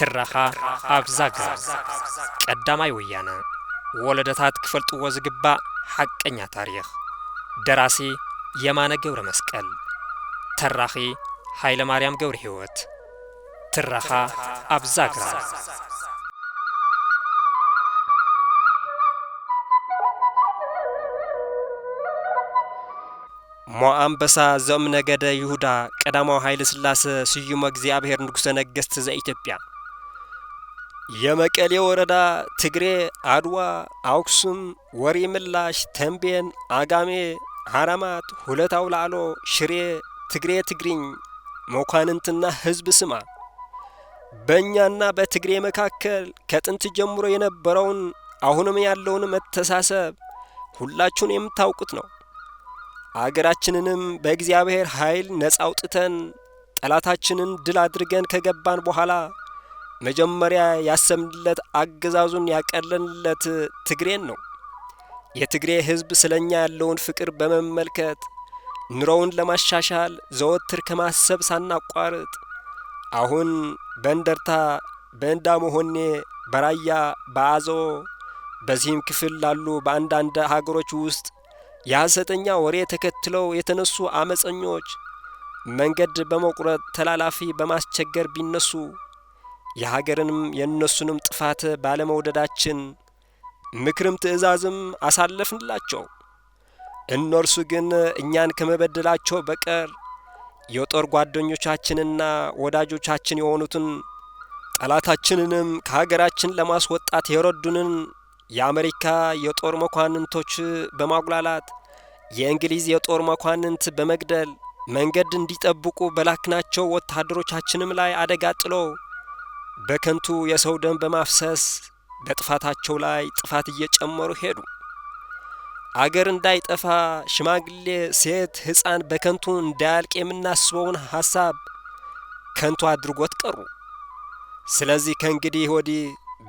ትረኻ ኣብ ዛግራ። ቀዳማይ ወያነ። ወለዶታት ክፈልጥዎ ዝግባእ ሓቀኛ ታሪኽ። ደራሲ የማነ ገብረ መስቀል። ተራኺ ሃይለ ማርያም ገብረ ህይወት። ትረኻ ኣብ ዛግራ። ሞ ኣንበሳ ዘእም ነገደ ይሁዳ ቀዳማዊ ሃይለ ስላሰ ስዩመ እግዚኣብሔር ንጉሰ ነገስት ዘኢትዮጵያ። የመቀሌ ወረዳ ትግሬ፣ ኣድዋ፣ ኣክሱም፣ ወሪ ምላሽ፣ ተንቤን፣ ኣጋሜ፣ ሃራማት፣ ሁለት ኣውላዕሎ፣ ሽሬ፣ ትግሬ ትግርኝ፣ መኳንንትና ህዝብ ስማ። በእኛና በትግሬ መካከል ከጥንት ጀምሮ የነበረውን አሁንም ያለውን መተሳሰብ ሁላችሁን የምታውቁት ነው። አገራችንንም በእግዚአብሔር ኃይል ነጻ አውጥተን ጠላታችንን ድል አድርገን ከገባን በኋላ መጀመሪያ ያሰብንለት አገዛዙን ያቀለንለት ትግሬን ነው። የትግሬ ህዝብ ስለኛ ያለውን ፍቅር በመመልከት ኑሮውን ለማሻሻል ዘወትር ከማሰብ ሳናቋርጥ አሁን በእንደርታ፣ በእንዳ መሆኔ፣ በራያ፣ በአዘቦ፣ በዚህም ክፍል ላሉ በአንዳንድ ሀገሮች ውስጥ የሐሰተኛ ወሬ ተከትለው የተነሱ አመፀኞች መንገድ በመቁረጥ ተላላፊ በማስቸገር ቢነሱ የሀገርንም የእነሱንም ጥፋት ባለመውደዳችን ምክርም ትእዛዝም አሳለፍንላቸው። እነርሱ ግን እኛን ከመበደላቸው በቀር የጦር ጓደኞቻችንና ወዳጆቻችን የሆኑትን ጠላታችንንም ከሀገራችን ለማስወጣት የረዱንን የአሜሪካ የጦር መኳንንቶች በማጉላላት የእንግሊዝ የጦር መኳንንት በመግደል መንገድ እንዲጠብቁ በላክናቸው ወታደሮቻችንም ላይ አደጋ ጥለው በከንቱ የሰው ደም በማፍሰስ በጥፋታቸው ላይ ጥፋት እየጨመሩ ሄዱ። አገር እንዳይጠፋ ሽማግሌ፣ ሴት፣ ሕፃን በከንቱ እንዳያልቅ የምናስበውን ሐሳብ ከንቱ አድርጎት ቀሩ። ስለዚህ ከእንግዲህ ወዲህ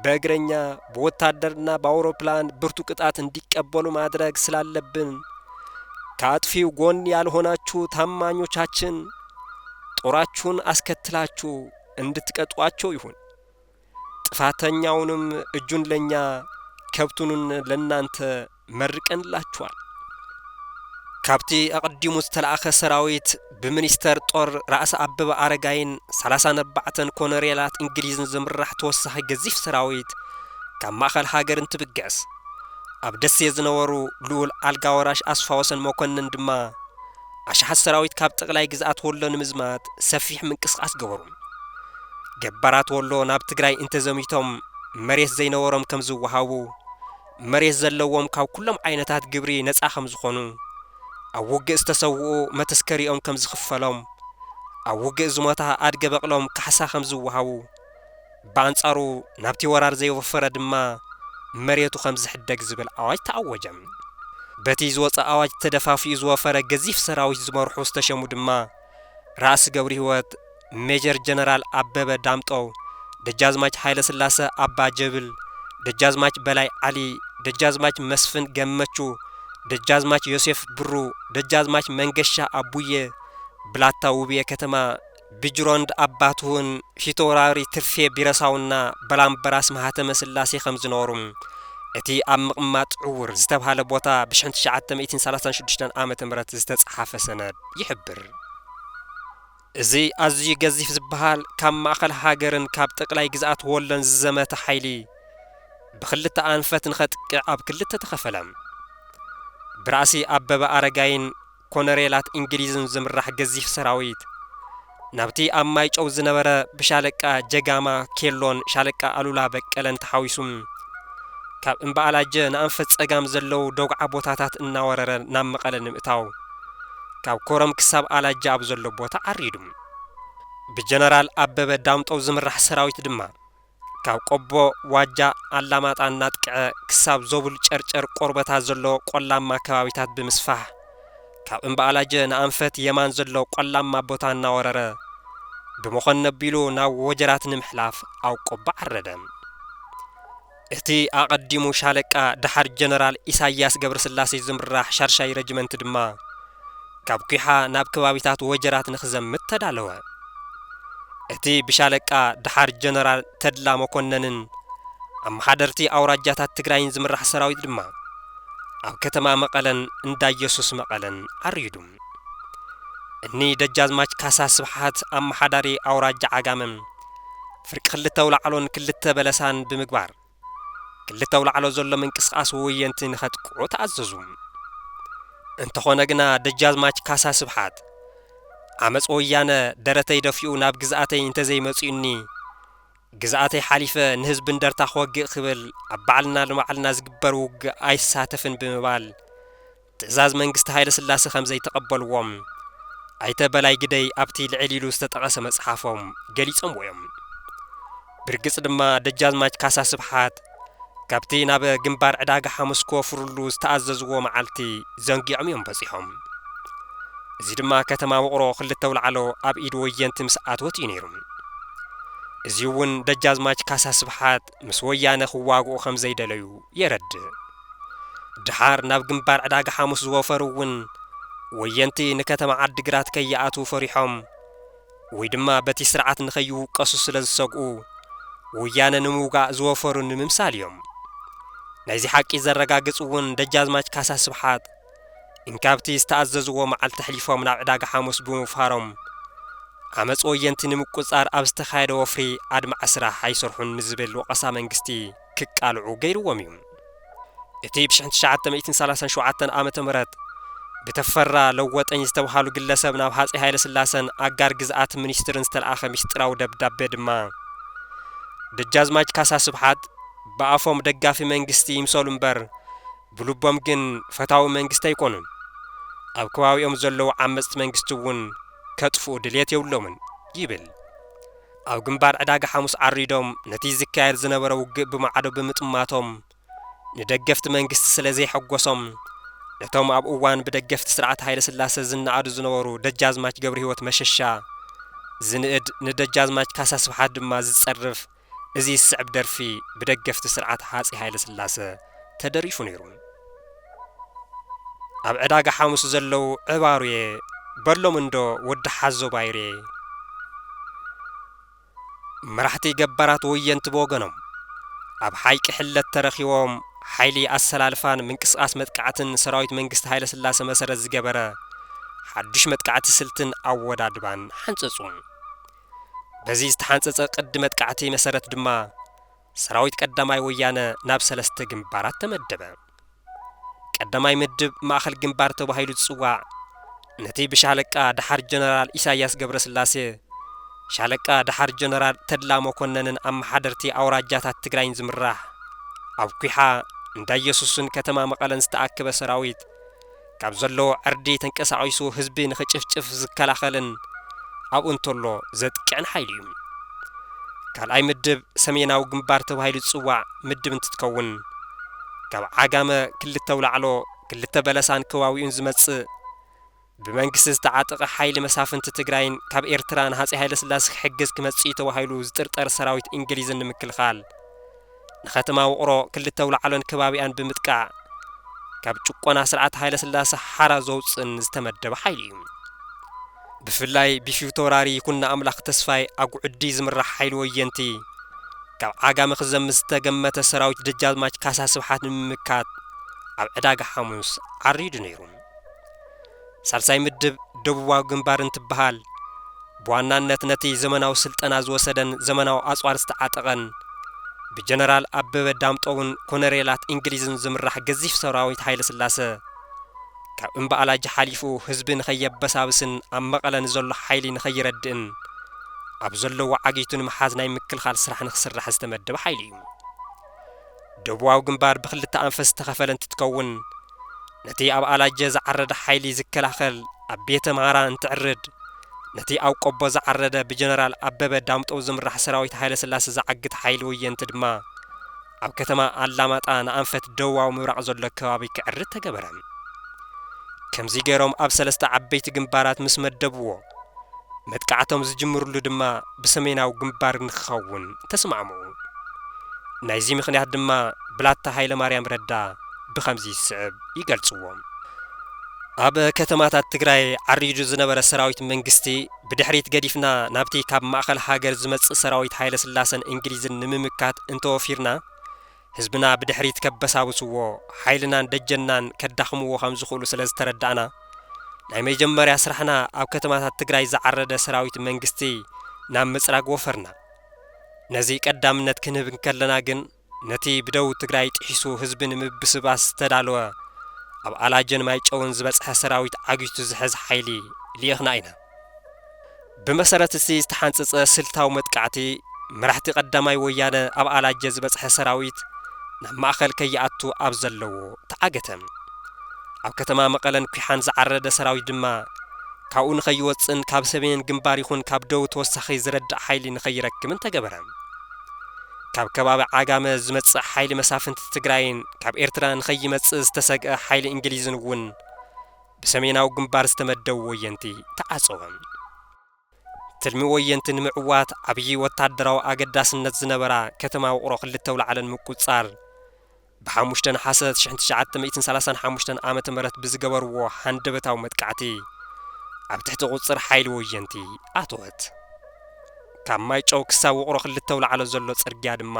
በእግረኛ፣ በወታደርና በአውሮፕላን ብርቱ ቅጣት እንዲቀበሉ ማድረግ ስላለብን ከአጥፊው ጎን ያልሆናችሁ ታማኞቻችን ጦራችሁን አስከትላችሁ እንድትቀጧቸው ይሁን። ጥፋተኛውንም እጁን ለኛ ከብቱንን ለናንተ መርቀንላችኋል። ካብቲ ኣቐዲሙ ዝተላእኸ ሰራዊት ብሚኒስተር ጦር ራእሲ ኣበበ ኣረጋይን ሰላሳን ኣርባዕተን ኮነሬላት እንግሊዝን ዝምራሕ ተወሳኺ ገዚፍ ሰራዊት ካብ ማእኸል ሃገር እንትብገስ፣ ኣብ ደሴ ዝነበሩ ልኡል ኣልጋ ወራሽ ኣስፋወሰን መኮንን ድማ ኣሽሓት ሰራዊት ካብ ጠቕላይ ግዝኣት ወሎ ንምዝማት ሰፊሕ ምንቅስቓስ ገበሩ። ገባራት ወሎ ናብ ትግራይ እንተዘሚቶም መሬት ዘይነበሮም ከም ዝወሃቡ፣ መሬት ዘለዎም ካብ ኩሎም ዓይነታት ግብሪ ነጻ ከም ዝኾኑ፣ ኣብ ውግእ ዝተሰውኡ መተስከሪኦም ከም ዝኽፈሎም፣ ኣብ ውግእ ዝሞታ ኣድገ በቕሎም ካሕሳ ከም ዝወሃቡ፣ ብኣንጻሩ ናብቲ ወራር ዘይወፈረ ድማ መሬቱ ከም ዝሕደግ ዝብል ኣዋጅ ተኣወጀ። በቲ ዝወጸ ኣዋጅ ተደፋፊኡ ዝወፈረ ገዚፍ ሰራዊት ዝመርሑ ዝተሸሙ ድማ ራእሲ ገብረህይወት፣ ሜጀር ጀነራል ኣበበ ዳምጠው፣ ደጃዝማች ሃይለስላሰ ኣባ ጀብል፣ ደጃዝማች በላይ ዓሊ፣ ደጃዝማች መስፍን ገመቹ፣ ደጃዝማች ዮሴፍ ብሩ፣ ደጃዝማች መንገሻ ኣቡየ፣ ብላታ ውብየ ከተማ፣ ብጅሮንድ ኣባትሁን ፊተውራሪ ትርፌ ቢረሳውና በላምበራስ ማህተመ ስላሴ ከም ዝነበሩ እቲ ኣብ ምቕማጥ ዕውር ዝተብሃለ ቦታ ብሽሕን ትሽዓተ ሚእትን ሰላሳን ሽዱሽተን ዓመተ ምህረት ዝተጸሓፈ ሰነድ ይሕብር። እዚ ኣዝዩ ገዚፍ ዝበሃል ካብ ማእኸል ሃገርን ካብ ጠቕላይ ግዝኣት ወሎን ዝዘመተ ሓይሊ ብኽልተ ኣንፈት ንኸጥቅዕ ኣብ ክልተ ተኸፈለ። ብራእሲ ኣበበ ኣረጋይን ኮነሬላት እንግሊዝን ዝምራሕ ገዚፍ ሰራዊት ናብቲ ኣብ ማይጨው ዝነበረ ብሻለቃ ጀጋማ ኬሎን ሻለቃ ኣሉላ በቀለን ተሓዊሱ ካብ እምበኣላጀ ንኣንፈት ጸጋም ዘለዉ ደጉዓ ቦታታት እናወረረ ናብ መቐለ ንምእታው ካብ ኮረም ክሳብ ኣላጀ ኣብ ዘሎ ቦታ ዓሪዱ። ብጀነራል ኣበበ ዳምጠው ዝምራሕ ሰራዊት ድማ ካብ ቆቦ፣ ዋጃ፣ ኣላማጣ እናጥቅዐ ክሳብ ዞብል ጨርጨር ቆርበታ ዘሎ ቆላማ ከባቢታት ብምስፋሕ ካብ እምበኣላጀ ንኣንፈት የማን ዘሎ ቆላማ ቦታ እናወረረ ብመኾን ነቢሉ ናብ ወጀራት ንምሕላፍ ኣብ ቆቦ ዓረደ። እቲ ኣቐዲሙ ሻለቃ ደሓር ጀነራል ኢሳያስ ገብረስላሴ ዝምራሕ ሻርሻይ ረጅመንት ድማ ካብ ኲሓ ናብ ከባቢታት ወጀራት ንኽዘምት ተዳለወ። እቲ ብሻለቃ ደሓር ጀነራል ተድላ መኮነንን ኣመሓደርቲ ኣውራጃታት ትግራይን ዝምራሕ ሰራዊት ድማ ኣብ ከተማ መቐለን እንዳ ኢየሱስ መቐለን ዓሪዱ። እኒ ደጃዝማች ካሳ ስብሓት ኣመሓዳሪ ኣውራጃ ዓጋመ ፍርቂ ክልተ ኣውላዕሎን ክልተ በለሳን ብምግባር ክልተ ኣውላዕሎ ዘሎ ምንቅስቓስ ወየንቲ ንኸጥቅዑ ተኣዘዙ። እንተኾነ ግና ደጃዝማች ካሳ ስብሓት ዓመፅ ወያነ ደረተይ ደፊኡ ናብ ግዝኣተይ እንተዘይመፂኡኒ ግዝኣተይ ሓሊፈ ንህዝቢ እንደርታ ክወግእ ክብል ኣብ ባዕልና ንባዕልና ዝግበር ውግእ ኣይሳተፍን ብምባል ትእዛዝ መንግስቲ ሃይለ ስላሴ ከም ዘይተቐበልዎም ኣይተ በላይ ግደይ ኣብቲ ልዕል ኢሉ ዝተጠቐሰ መጽሓፎም ገሊጾምዎ እዮም። ብርግጽ ድማ ደጃዝማች ካሳ ስብሓት ካብቲ ናብ ግንባር ዕዳጋ ሓሙስ ክወፍርሉ ዝተኣዘዝዎ መዓልቲ ዘንጊዖም እዮም በጺሖም። እዚ ድማ ከተማ ውቕሮ ክልተ ኣውላዕሎ ኣብ ኢድ ወየንቲ ምስ ኣትወት እዩ ነይሩ። እዚ እውን ደጃዝማች ካሳ ስብሓት ምስ ወያነ ክዋግኡ ከም ዘይደለዩ የረድእ። ድሓር ናብ ግንባር ዕዳጋ ሓሙስ ዝወፈሩ እውን ወየንቲ ንከተማ ዓዲግራት ከይኣትዉ ፈሪሖም ወይ ድማ በቲ ስርዓት ንኸይውቀሱ ስለ ዝሰግኡ ወያነ ንምውጋእ ዝወፈሩ ንምምሳል እዮም። ናይዚ ሓቂ ዘረጋግጽ እውን ደጃዝማች ካሳ ስብሓት እንካብቲ ዝተኣዘዝዎ መዓልቲ ኣሕሊፎም ናብ ዕዳጋ ሓሙስ ብምውፋሮም ዓመፅ ወየንቲ ንምቁጻር ኣብ ዝተኻየደ ወፍሪ ኣድማዒ ስራሕ ኣይሰርሑን ንዝብል ወቐሳ መንግስቲ ክቃልዑ ገይርዎም እዩ። እቲ ብ ሽሕን ትሽዓተ ሚእትን ሰላሳን ሸውዓተን ዓመተ ምህረት ብተፈራ ለወጠኝ ዝተብሃሉ ግለሰብ ናብ ሃፀይ ሃይለ ስላሰን ኣጋር ግዝኣት ሚኒስትርን ዝተለኣኸ ሚስጢራዊ ደብዳቤ ድማ ደጃዝማች ካሳ ስብሓት ብኣፎም ደጋፊ መንግስቲ ይምሰሉ እምበር ብልቦም ግን ፈታዊ መንግስቲ ኣይኮኑን። ኣብ ከባቢኦም ዘለዉ ዓመፅቲ መንግስቲ እውን ከጥፍኡ ድልየት የብሎምን ይብል። ኣብ ግንባር ዕዳጋ ሓሙስ ዓሪዶም ነቲ ዝካየድ ዝነበረ ውግእ ብማዕዶ ብምጥማቶም ንደገፍቲ መንግስቲ ስለ ዘይሐጎሶም ነቶም ኣብ እዋን ብደገፍቲ ስርዓት ሃይለ ስላሰ ዝነኣዱ ዝነበሩ ደጃዝማች ገብረ ህይወት መሸሻ ዝንእድ ንደጃዝማች ካሳ ስብሓት ድማ ዝጸርፍ እዚ ዝስዕብ ደርፊ ብደገፍቲ ስርዓት ሃፀይ ሃይለ ስላሰ ተደሪፉ ነይሩ። ኣብ ዕዳጋ ሓሙስ ዘለዉ ዕባሩየ በሎም እንዶ ወዲ ሓዞ ባይሬ። መራሕቲ ገባራት ወየንቲ ብወገኖም ኣብ ሓይቂ ሕለት ተረኺቦም ሓይሊ ኣሰላልፋን ምንቅስቃስ መጥቃዕትን ሰራዊት መንግስቲ ሃይለ ስላሰ መሰረት ዝገበረ ሓዱሽ መጥቃዕቲ ስልትን ኣወዳድባን ሓንጸጹ። በዚ ዝተሓንጸጸ ቅዲ መጥቃዕቲ መሰረት ድማ ሰራዊት ቀዳማይ ወያነ ናብ ሰለስተ ግንባራት ተመደበ። ቀዳማይ ምድብ ማእኸል ግንባር ተባሂሉ ዝጽዋዕ ነቲ ብሻለቃ ደሓር ጀነራል ኢሳያስ ገብረስላሴ፣ ሻለቃ ደሓር ጀነራል ተድላ መኮነንን ኣመሓደርቲ ኣውራጃታት ትግራይን ዝምራሕ ኣብ ኲሓ እንዳ ኢየሱስን ከተማ መቐለን ዝተኣከበ ሰራዊት ካብ ዘለዎ ዕርዲ ተንቀሳቒሱ ህዝቢ ንኽጭፍጭፍ ዝከላኸልን ኣብኡ እንተሎ ዘጥቅዕን ሓይሊ እዩ። ካልኣይ ምድብ ሰሜናዊ ግንባር ተባሂሉ ዝጽዋዕ ምድብ እንትትከውን ካብ ዓጋመ ክልተ ኣውላዕሎ ክልተ በለሳን ከባቢኡን ዝመጽእ ብመንግስቲ ዝተዓጠቐ ሓይሊ መሳፍንቲ ትግራይን ካብ ኤርትራ ንሃፀይ ሃይለ ስላሴ ክሕግዝ ክመጽእ እዩ ተባሂሉ ዝጥርጠር ሰራዊት እንግሊዝን ንምክልኻል ንኸተማ ውቕሮ ክልተ ኣውላዕሎን ከባቢኣን ብምጥቃዕ ካብ ጭቆና ስርዓት ሃይለ ስላሴ ሓራ ዘውፅእን ዝተመደበ ሓይሊ እዩ። ብፍላይ ብፊውቶራሪ ይኩን ኣምላኽ ተስፋይ ኣጉዕዲ ዝምራሕ ሓይሊ ወየንቲ ካብ ዓጋመ ክዘምት ዝተገመተ ሰራዊት ደጃዝማች ካሳ ስብሓት ንምምካት ኣብ ዕዳጋ ሓሙስ ዓሪዱ ነይሩ። ሳልሳይ ምድብ ደቡባዊ ግንባር እንትበሃል ብዋናነት ነቲ ዘመናዊ ስልጠና ዝወሰደን ዘመናዊ ኣፅዋር ዝተዓጠቐን ብጀነራል ኣበበ ዳምጠውን ኮነሬላት እንግሊዝን ዝምራሕ ገዚፍ ሰራዊት ሃይለ ስላሰ ካብ እምበኣላጂ ሓሊፉ ህዝቢ ንኸየበሳብስን ኣብ መቐለ ንዘሎ ሓይሊ ንኸይረድእን ኣብ ዘለዎ ዓጊቱ ንምሓዝ ናይ ምክልኻል ስራሕ ንክስራሕ ዝተመደበ ሓይሊ እዩ። ደቡባዊ ግንባር ብክልተ ኣንፈት ዝተኸፈለ እንትትከውን ነቲ ኣብ ኣላጀ ዝዓረደ ሓይሊ ዝከላኸል ኣብ ቤተ ማራ እንትዕርድ ነቲ ኣብ ቆቦ ዝዓረደ ብጀነራል ኣበበ ዳምጠው ዝምራሕ ሰራዊት ሃይለ ስላሴ ዝዓግት ሓይሊ ወየንቲ ድማ ኣብ ከተማ ኣላማጣ ንኣንፈት ደቡባዊ ምብራቕ ዘሎ ከባቢ ክዕርድ ተገበረ። ከምዚ ገይሮም ኣብ ሰለስተ ዓበይቲ ግንባራት ምስ መደብዎ መጥቃዕቶም ዝጅምርሉ ድማ ብሰሜናዊ ግንባር ንክኸውን ተስማዕምዑ። ናይዚ ምኽንያት ድማ ብላታ ሃይለ ማርያም ረዳ ብኸምዚ ዝስዕብ ይገልጽዎ። ኣብ ከተማታት ትግራይ ዓሪዱ ዝነበረ ሰራዊት መንግስቲ ብድሕሪት ገዲፍና ናብቲ ካብ ማእኸል ሃገር ዝመጽእ ሰራዊት ሃይለ ስላሰን እንግሊዝን ንምምካት እንተወፊርና፣ ህዝብና ብድሕሪት ከበሳብስዎ፣ ሓይልናን ደጀንናን ከዳኽምዎ ከም ዝኽእሉ ስለ ዝተረዳእና፣ ናይ መጀመርያ ስራሕና ኣብ ከተማታት ትግራይ ዝዓረደ ሰራዊት መንግስቲ ናብ ምጽራግ ወፈርና። ነዚ ቀዳምነት ክንህብ እንከለና ግን፣ ነቲ ብደቡብ ትግራይ ጥሒሱ ህዝቢ ንምብስባስ ዝተዳለወ፣ ኣብ ኣላጀን ማይጨውን ዝበጽሐ ሰራዊት ዓጊቱ ዝሕዝ ሓይሊ ልኢኽና ኢና። ብመሰረት እቲ ዝተሓንጸጸ ስልታዊ መጥቃዕቲ፣ መራሕቲ ቀዳማይ ወያነ ኣብ ኣላጀ ዝበጽሐ ሰራዊት ናብ ማእኸል ከይኣቱ ኣብ ዘለዎ ተዓገተ። ኣብ ከተማ መቐለን ኲሓን ዝዓረደ ሰራዊት ድማ ካብኡ ንኸይወጽእን ካብ ሰሜን ግንባር ይኹን ካብ ደቡብ ተወሳኺ ዝረዳእ ሓይሊ ንኸይረክብን ተገበረ። ካብ ከባቢ ዓጋመ ዝመጽእ ሓይሊ መሳፍንቲ ትግራይን ካብ ኤርትራ ንኸይመጽእ ዝተሰግአ ሓይሊ እንግሊዝን እውን ብሰሜናዊ ግንባር ዝተመደቡ ወየንቲ ተዓጸወ። ትልሚ ወየንቲ ንምዕዋት ዓብዪ ወታደራዊ ኣገዳስነት ዝነበራ ከተማ ውቕሮ ክልተ ኣውላዕለን ምቁጻር፣ ብሓሙሽተ ነሓሰ ሽሕን ትሽዓተ ሚእትን ሰላሳን ሓሙሽተን ዓመተ ምህረት ብዝገበርዎ ሃንደበታዊ መጥቃዕቲ፣ ኣብ ትሕቲ ቁጽር ሓይሊ ወየንቲ ኣተወት። ካብ ማይጨው ክሳብ ውቕሮ ክልተ ኣውላዕሎ ዘሎ ጽርግያ ድማ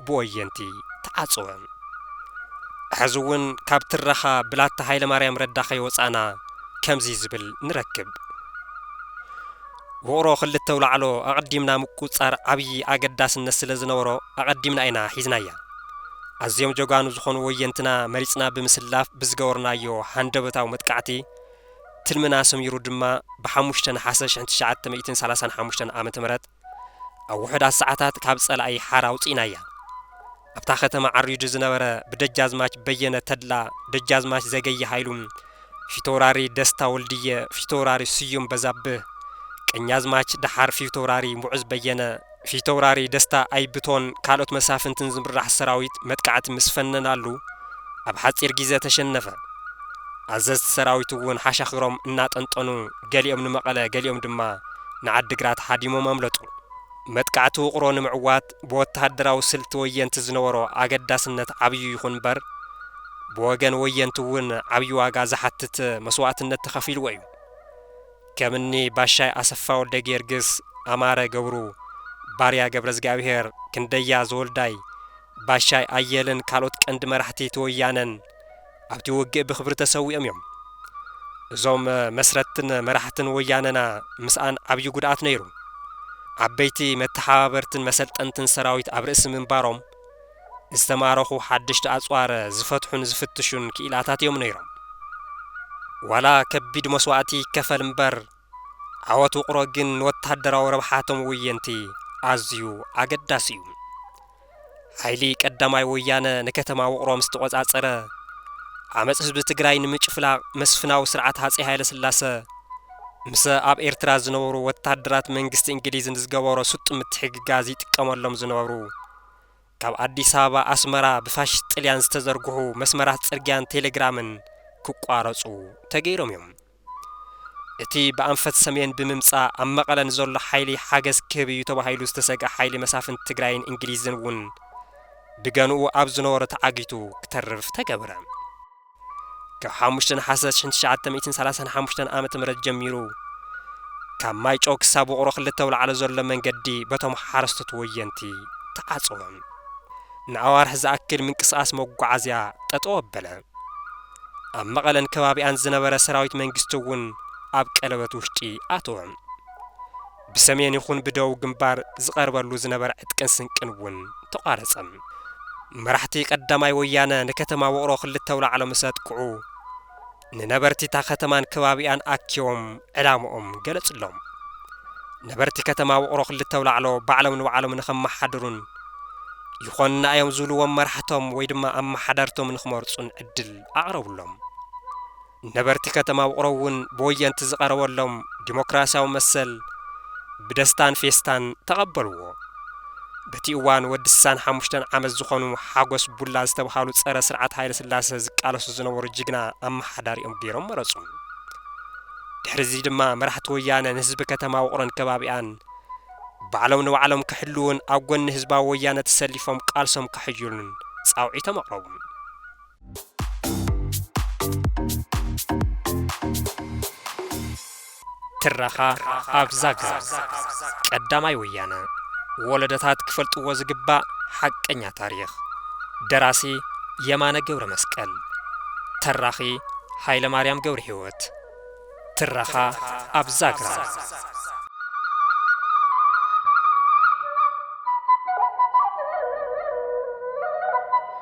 ብወየንቲ ተዓጸወ። ሕዚ እውን ካብ ትረኻ ብላታ ሃይለማርያም ረዳ ከይወጻእና ከምዚ ዝብል ንረክብ። ውቕሮ ክልተ ኣውላዕሎ ኣቐዲምና ምቁጻር ዓብዪ ኣገዳስነት ስለ ዝነበሮ ኣቐዲምና ኢና ሒዝናያ። ኣዝዮም ጀጋኑ ዝኾኑ ወየንትና መሪጽና ብምስላፍ ብዝገበርናዮ ሃንደበታዊ መጥቃዕቲ፣ ትልምና ሰሚሩ ድማ ብሓሙሽተ ነሓሰ ሽሕን ትሽዓተ ሚእትን ሰላሳን ሓሙሽተን ዓመተ ምህረት ኣብ ውሑዳት ሰዓታት ካብ ጸላኢ ሓራ ኣውጺእናያ። ኣብታ ከተማ ዓሪዱ ዝነበረ ብደጃዝማች በየነ ተድላ፣ ደጃዝማች ዘገየ ሃይሉ፣ ፊተውራሪ ደስታ ወልድየ፣ ፊተውራሪ ስዩም በዛብህ፣ ቀኛዝማች ደሓር ፊተውራሪ ሙዑዝ በየነ፣ ፊተውራሪ ደስታ ኣይብቶን ካልኦት መሳፍንትን ዝምራሕ ሰራዊት መጥቃዕቲ ምስ ፈነናሉ፣ ኣብ ሓጺር ግዜ ተሸነፈ። ኣዘዝቲ ሰራዊት እውን ሓሻኽሮም እናጠንጠኑ፣ ገሊኦም ንመቐለ፣ ገሊኦም ድማ ንዓዲግራት ሃዲሞም ኣምለጡ። መጥቃዕቲ ውቕሮ ንምዕዋት ብወተሃደራዊ ስልቲ ወየንቲ ዝነበሮ ኣገዳስነት ዓብዩ ይኹን እምበር፣ ብወገን ወየንቲ እውን ዓብዩ ዋጋ ዝሓትት መስዋእትነት ተኸፊልዎ እዩ። ከም እኒ ባሻይ ኣሰፋ ወልደ ጊዮርጊስ፣ ኣማረ ገብሩ፣ ባርያ ገብረ እግዚኣብሔር፣ ክንደያ ዘወልዳይ፣ ባሻይ ኣየልን ካልኦት ቀንዲ መራሕቲ እቲ ወያነን ኣብቲ ውግእ ብኽብሪ ተሰዊኦም እዮም። እዞም መስረትትን መራሕትን ወያነና ምስኣን ዓብዪ ጉድኣት ነይሩ። ዓበይቲ መተሓባበርትን መሰልጠንትን ሰራዊት ኣብ ርእሲ ምንባሮም፣ ዝተማረኹ ሓደሽቲ ኣጽዋር ዝፈትሑን ዝፍትሹን ክኢላታት እዮም ነይሮም። ዋላ ከቢድ መስዋእቲ ይከፈል እምበር፣ ዓወት ውቕሮ ግን ንወተሃደራዊ ረብሓቶም ወየንቲ ኣዝዩ ኣገዳሲ እዩ። ሓይሊ ቀዳማይ ወያነ ንከተማ ውቕሮ ምስ ተቖጻጸረ፣ ዓመጽ ህዝቢ ትግራይ ንምጭፍላቕ መስፍናዊ ስርዓት ሃጸይ ሃይለ ስላሰ ምስ ኣብ ኤርትራ ዝነበሩ ወተሃደራት መንግስቲ እንግሊዝ ንዝገበሮ ስጡም ምትሕግጋዝ ይጥቀመሎም ዝነበሩ፣ ካብ ኣዲስ ኣበባ ኣስመራ ብፋሽስት ጥልያን ዝተዘርግሑ መስመራት ጽርግያን ቴሌግራምን ክቋረጹ ተገይሮም እዮም። እቲ ብኣንፈት ሰሜን ብምምጻእ ኣብ መቐለ ንዘሎ ሓይሊ ሓገዝ ክህብ እዩ ተባሂሉ ዝተሰግኣ ሓይሊ መሳፍንቲ ትግራይን እንግሊዝን እውን ብገንኡ ኣብ ዝነበሮ ተዓጊቱ ክተርፍ ተገብረ። ካብ ሓሙሽተ ነሓሰ ሽሕን ትሽዓተ ሚእትን ሰላሳን ሓሙሽተን ዓመተ ምህረት ጀሚሩ፣ ካብ ማይጨው ክሳብ ውቕሮ ክልተ ኣውላዕሎ ዘሎ መንገዲ በቶም ሓረስቶት ወየንቲ ተዓጸወ። ንኣዋርሕ ዝኣክል ምንቅስቓስ መጓዓዝያ ጠጠው ኣበለ። ኣብ መቐለን ከባቢኣን ዝነበረ ሰራዊት መንግስቲ እውን ኣብ ቀለበት ውሽጢ ኣተወ። ብሰሜን ይኹን ብደቡብ ግንባር ዝቐርበሉ ዝነበረ ዕጥቅን ስንቅን እውን ተቋረጸ። መራሕቲ ቀዳማይ ወያነ ንከተማ ውቕሮ ክልተ ኣውላዕሎ ምስ ኣጥቅዑ፣ ንነበርቲ እታ ከተማን ከባቢኣን ኣኪቦም ዕላምኦም ገለጽሎም። ነበርቲ ከተማ ውቕሮ ክልተ ኣውላዕሎ ባዕሎም ንባዕሎም ንኸመሓድሩን ይኾንና እዮም ዝብልዎም መራሕቶም ወይ ድማ ኣመሓደርቶም ንኽመርጹን ዕድል ኣቕረብሎም። ነበርቲ ከተማ ውቕሮ እውን ብወየንቲ ዝቐረበሎም ዲሞክራሲያዊ መሰል ብደስታን ፌስታን ተቐበልዎ። በቲ እዋን ወዲ ስሳን ሓሙሽተን ዓመት ዝኾኑ ሓጎስ ቡላ ዝተብሃሉ ጸረ ስርዓት ሃይለ ስላሰ ዝቃለሱ ዝነበሩ ጅግና ኣመሓዳሪኦም ገይሮም መረጹ። ድሕሪ እዚ ድማ መራሕቲ ወያነ ንህዝቢ ከተማ ውቕሮን ከባቢኣን ባዕሎም ንባዕሎም ክሕልዉን ኣብ ጎኒ ህዝባዊ ወያነ ተሰሊፎም ቃልሶም ከሕይሉን ጻውዒቶም ኣቕረቡ። ትረኻ ኣብ ዛግራ። ቀዳማይ ወያነ። ወለዶታት ክፈልጥዎ ዝግባእ ሓቀኛ ታሪኽ። ደራሲ የማነ ገብረ መስቀል። ተራኺ ሃይለ ማርያም ገብረ ህይወት። ትረኻ ኣብ ዛግራ።